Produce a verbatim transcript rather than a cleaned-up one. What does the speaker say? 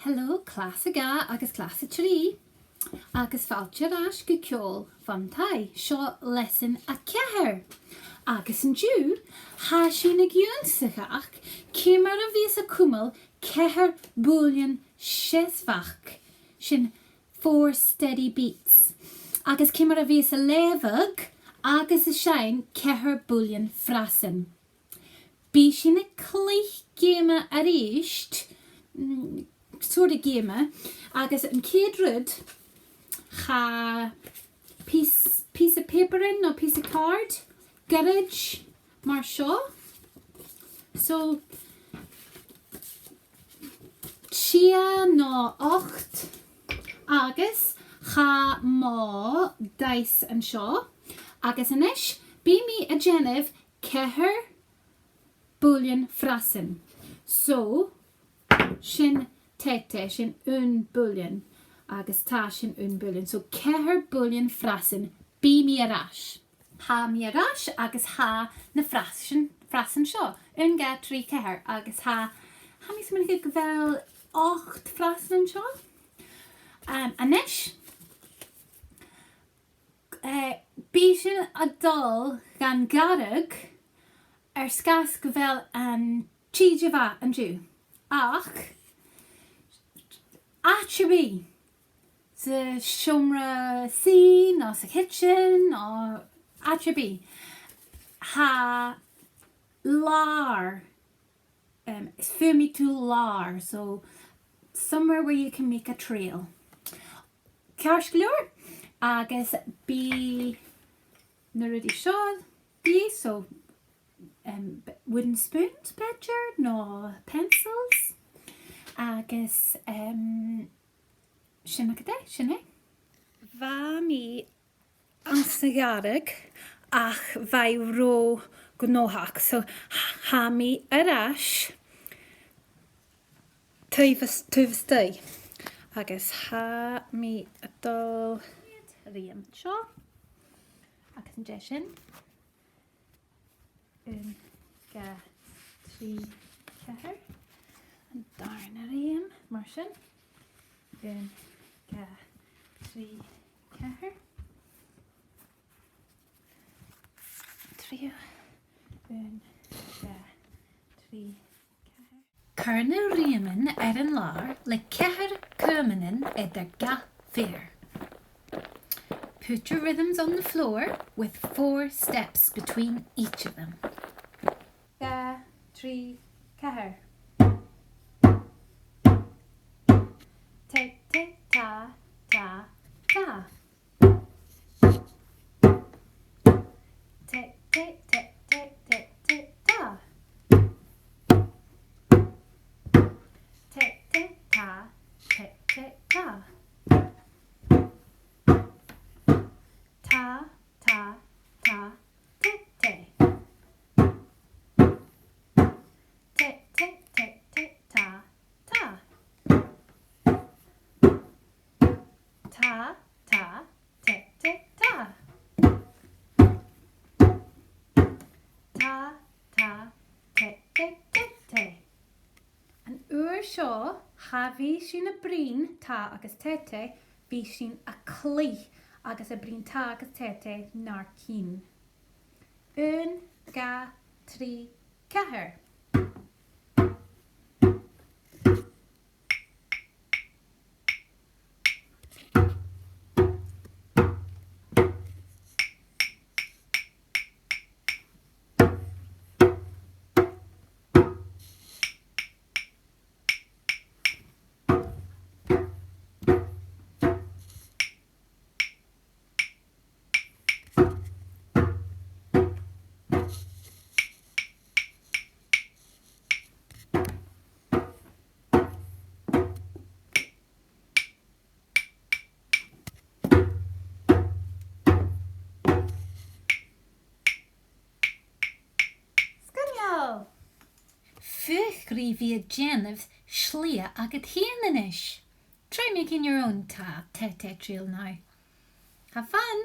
Hello, clas a dhà agus clas a trì. Agus fàilte air ais gu Ceòl Fon Taigh. Seo leasan a ceithir. Agus an-diugh, tha sinn ag ionnsachadh ciamar a bhios a' cumail ceithir buillean seasmhach, sin four steady beats. Agus ciamar a bhios a' leughadh agus a' seinn ceithir buillean frasan. Bidh sinn a' cluich geama a-rithist, mm, sort of geama, agus an cèad rud, tha pìos, pìos a' phàipeir no pìos a' chàird goirid mar seo. So, sia no ochd, agus tha mo dice an seo, agus a-nis, bidh mi a' dèanamh ceithir buillean frasan. So, sin tèid, sin aon bhuillean, agus tha sin aon bhuillean. So, ceithir buillean frasan, bidh mi air ais. Tha mi air ais agus tha na frasan, frasan seo. Aon, dhà, trì, ceithir, agus tha, tha mi a' smaoineachadh gu bheil ochd frasan an seo. Um, a-nis, eh, bidh sinn a' dol dhan ghàrradh air sgàth 's gu bheil an tìde mhath an-diugh. Ach, àite sam bith, sa seòmar-suidhe, no sa kitchen, no àite sam bith, tha làr, um, is feumaidh tu làr, so somewhere where you can make a trail. Ceart gu leòr, agus bidh na rudan seo, bidh, so, um, b-, wooden spoons, picture, no pencils, agus, um, sin agad e, sin e. Bha mi anns a' ghàrradh ach bha e ro gnothach. So, tha mi air ais taobh a-s-, taobh a-staigh. Agus tha mi a' dol a' ruith seo. Agus an dèidh sin, aon, dhà, trì, ceithir. An dàrna rùm, mar sin. Aon, dhà, trì, ceithir. Trì, aon, dhà, trì, ceithir. Cuir na ruitheaman air an làr le ceithir ceumannan eadar gach fear. Put your rhythms on the floor with four steps between each of them. Dhà, trì, ceithir. Tè, tè, tà, tà, tà. Tè, tè, tè, tè, tè, tè, tà. Tè, tè, tà, tè, tè, tà. Tà, tà, tà, tè, tè. Tè, tè, tè, tè, tà, tà. Tà, tà, tè, tè, tà. Tà, tà, tè, tè, tè, tè. An uair seo, cha bhi sinn a' bruidhinn tà agus tè, tè, bidh sinn a' cluich agus a' bruidhinn tà agus tè, tè nar cinn. Aon, dhà, trì, ceithir. Sgoinneil! Feuch ri bhith a' dèanamh slighe agad fhèin a-nis. Try making your own tà, tè, tè trill now. Have fun!